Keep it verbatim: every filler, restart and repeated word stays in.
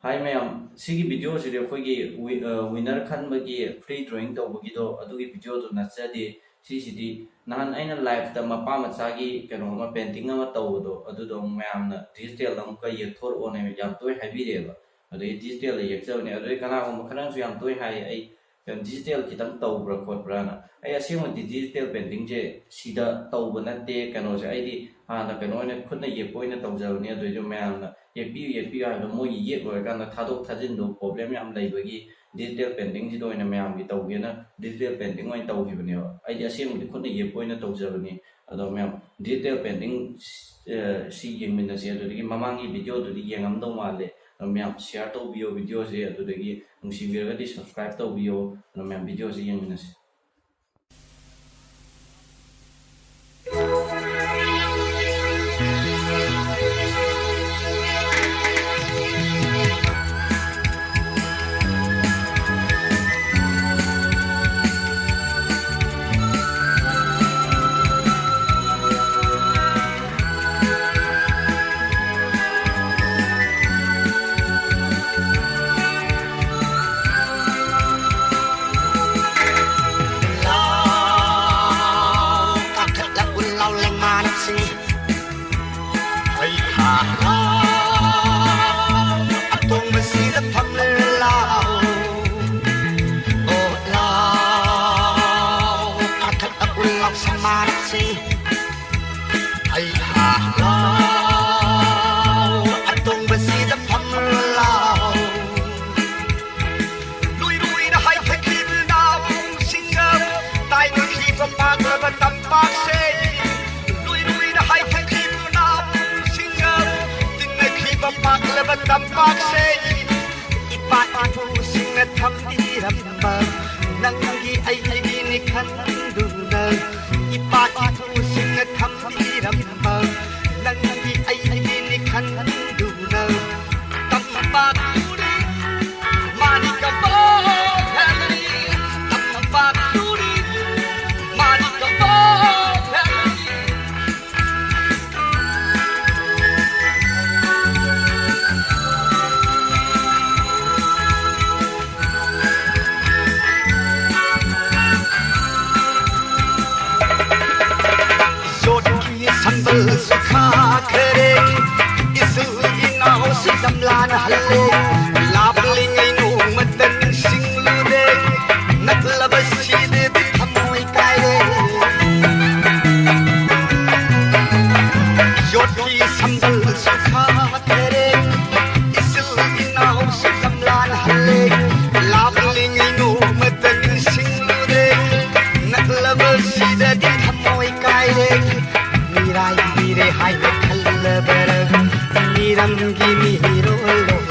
ꯍꯥꯏ ꯃꯌꯥꯝ, ꯁꯤꯒꯤ video ꯁꯤꯗꯤ ꯑꯩꯈꯣꯏꯒꯤ wi-, ꯑ, winner ꯈꯟꯕꯒꯤ free drawing ꯇꯧꯕꯒꯤꯗꯣ, ꯑꯗꯨꯒꯤ video ꯗꯨ ꯅꯠꯆꯗꯦ꯫ ꯁꯤꯁꯤꯗꯤ ꯅꯍꯥꯟ ꯑꯩꯅ live ꯇ ꯃꯄꯥ ꯃꯆꯥꯒꯤ ꯀꯩꯅꯣ ꯑꯃ, painting ꯑꯃ ꯇꯧꯕꯗꯣ, ꯑꯗꯨꯗꯣ ꯑꯃꯨꯛ ꯃꯌꯥꯝꯅ digital ꯗ ꯑꯃꯨꯛꯀ ꯌꯦꯛꯊꯣꯔꯛꯑꯣꯅ ꯌꯥꯝ ꯇꯣꯏ ꯍꯥꯏꯕꯤꯔꯛꯑꯦꯕ꯫ ꯑꯗꯒꯤ digital ꯗ ꯌꯦꯛꯆꯕꯅꯦ꯫ ꯑꯗꯨꯗꯩ ꯀꯅꯥꯒꯨꯝꯕ ꯈꯔꯅꯁꯨ ꯌꯥꯝ ꯇꯣꯏ ꯍꯥꯏ, ꯑꯩ ꯀꯩꯅꯣ digital ꯈꯤꯇꯪ ꯇꯧꯕ꯭ꯔꯥ ꯈꯣꯠꯄ꯭ꯔꯥꯅ꯫ ꯑꯩ ꯑꯁꯦꯡꯕꯗꯤ digital painting ꯁꯦ ꯁꯤꯗ ꯇꯧꯕ ꯅꯠꯇꯦ, ꯀꯩꯅꯣꯁꯦ ꯑꯩꯗꯤ ꯍꯥꯟꯅ ꯀꯩꯅꯣ ꯑꯣꯏꯅ ꯈꯨꯠꯅ ꯌꯦꯛꯄ ꯑꯣꯏꯅ ꯇꯧꯖꯕꯅꯤ꯫ ꯑꯗꯨꯏꯁꯨ ꯃꯌꯥꯝꯅ "ꯌꯦꯛꯄꯤꯌꯨ, ꯌꯦꯛꯄꯤꯌꯨ" ꯍꯥꯏꯕꯗꯣ ꯃꯣꯏꯒꯤ ꯌꯦꯛ ꯂꯣꯏꯔꯀꯥꯟꯗ ꯊꯥꯗꯣꯛ ꯊꯥꯖꯤꯟꯗꯣ problem ꯌꯥꯝ ꯂꯩꯕꯒꯤ digital painting ꯁꯤꯗ ꯑꯣꯏꯅ ꯃꯌꯥꯝꯒꯤ ꯇꯧꯒꯦꯅ digital painting ꯑꯣꯏꯅ ꯇꯧꯈꯤꯕꯅꯦꯕ꯫ ꯑꯩꯗꯤ ꯑꯁꯦꯡꯕꯗꯤ ꯈꯨꯠꯅ ꯌꯦꯛꯄ ꯑꯣꯏꯅ ꯇꯧꯖꯕꯅꯤ꯫ ꯑꯗꯣ ꯃꯌꯥꯝ digital painting, ꯑ, ꯁꯤ ꯌꯦꯡꯃꯤꯟꯅꯁꯤ꯫ ꯑꯗꯨꯗꯒꯤ ꯃꯃꯥꯡꯒꯤ video ꯗꯨꯗꯤ ꯌꯦꯡꯉꯝꯗꯧ ꯃꯥꯜꯂꯦ꯫ ꯑꯗꯣ ꯃꯌꯥꯝ share ꯇꯧꯕꯤꯌꯣ video ꯁꯦ, ꯑꯗꯨꯗꯒꯤ ꯅꯨꯡꯁꯤꯕꯤꯔꯒꯗꯤ subscribe ꯇꯧꯕꯤꯌꯣ꯫ ꯑꯗꯣ ꯃꯌꯥꯝ video ꯁꯦ ꯌꯦꯡꯃꯤꯟꯅꯁꯤ꯫ ꯂꯥꯎ, ꯀꯥꯈꯠꯂꯛꯎ ꯂꯥꯎ ꯂꯩꯃꯥꯟꯁꯤꯡ꯫ ꯍꯩꯍꯥ ꯂꯥꯎ, ꯑꯇꯣꯡꯕꯁꯤꯗ ꯐꯝꯂꯨ ꯂꯥꯎ꯫ ꯑꯣ ꯂꯥꯎ, ꯀꯥꯈꯠꯂꯛꯎ ꯂꯥꯎ ꯁꯃꯥꯟꯁꯤꯡ꯫ ꯍꯩꯍꯥ ꯂꯥꯎ, ꯑꯇꯣꯡꯕꯁꯤꯗ ꯐꯝꯂꯨ ꯂꯥꯎ꯫ ꯂꯨꯏ ꯂꯨꯏꯅ ꯍꯥꯏꯊꯈꯤꯕ ꯅꯥꯎꯁꯤꯡꯅ ꯇꯥꯏꯅꯈꯤꯕ ꯄꯥꯛꯂꯕ ꯇꯝꯄꯥꯛꯁꯦ꯫ ꯂꯨꯏ ꯂꯨꯏꯅ ꯍꯥꯏꯊꯈꯤꯕ ꯅꯥꯎꯁꯤꯡꯅ ꯇꯤꯟꯅꯈꯤꯕ ꯄꯥꯛꯂꯕ ꯇꯝꯄꯥꯛꯁꯦ꯫ ꯏꯄꯥ ꯏꯄꯨꯁꯤꯡꯅ ꯊꯝꯕꯤꯔꯝꯕ ꯅꯪꯒꯤ ꯑꯩꯒꯤꯅꯤ ꯈꯟꯗꯨꯅ, ꯏꯄꯥ ꯏꯄꯨꯁꯤꯡꯅ ꯊꯝꯕꯤꯔꯝꯕ ꯅꯪꯒꯤ ꯑꯩꯒꯤꯅꯤ ꯈꯟꯗꯨꯅ, ꯇꯝꯄꯥꯛ ꯇꯨꯔꯤ ꯃꯥꯅꯤ ꯀꯕꯣ ꯍꯦꯂꯤ, ꯇꯝꯄꯥꯛ ꯇꯨꯔꯤ ꯃꯥꯅꯤ ꯀꯕꯣ ꯍꯦꯂꯤ꯫ ꯍꯜꯂꯦ꯫ ꯂꯥꯞꯂꯤꯉꯩ ꯅꯣꯡꯃꯇ ꯅꯤꯡꯁꯤꯡꯂꯨꯔꯦ꯫ ꯅꯛꯂꯕꯁꯤꯗꯗꯤ ꯊꯃꯣꯏ ꯀꯥꯏꯔꯦ꯫ ꯌꯣꯠꯀꯤ ꯁꯝꯕꯜꯁꯨ ꯈꯥꯊꯔꯦ꯫ ꯏꯆꯤꯜ ꯏꯅꯥꯎꯁꯨ ꯂꯝꯂꯥꯟ ꯍꯜꯂꯦ꯫ ꯂꯥꯞꯂꯤꯉꯩ ꯅꯣꯡꯃꯇ ꯅꯤꯡꯁꯤꯡꯂꯨꯔꯦ꯫ ꯅꯛꯂꯕꯁꯤꯗꯗꯤ ꯊꯃꯣꯏ ꯀꯥꯏꯔꯦ꯫ ꯃꯤꯔꯥꯏꯕꯤꯔꯦ ꯍꯥꯏꯅ ꯈꯜꯂꯕꯔ ꯃꯤꯔꯝꯒꯤ ꯃꯤꯔꯣꯜꯂꯣ꯫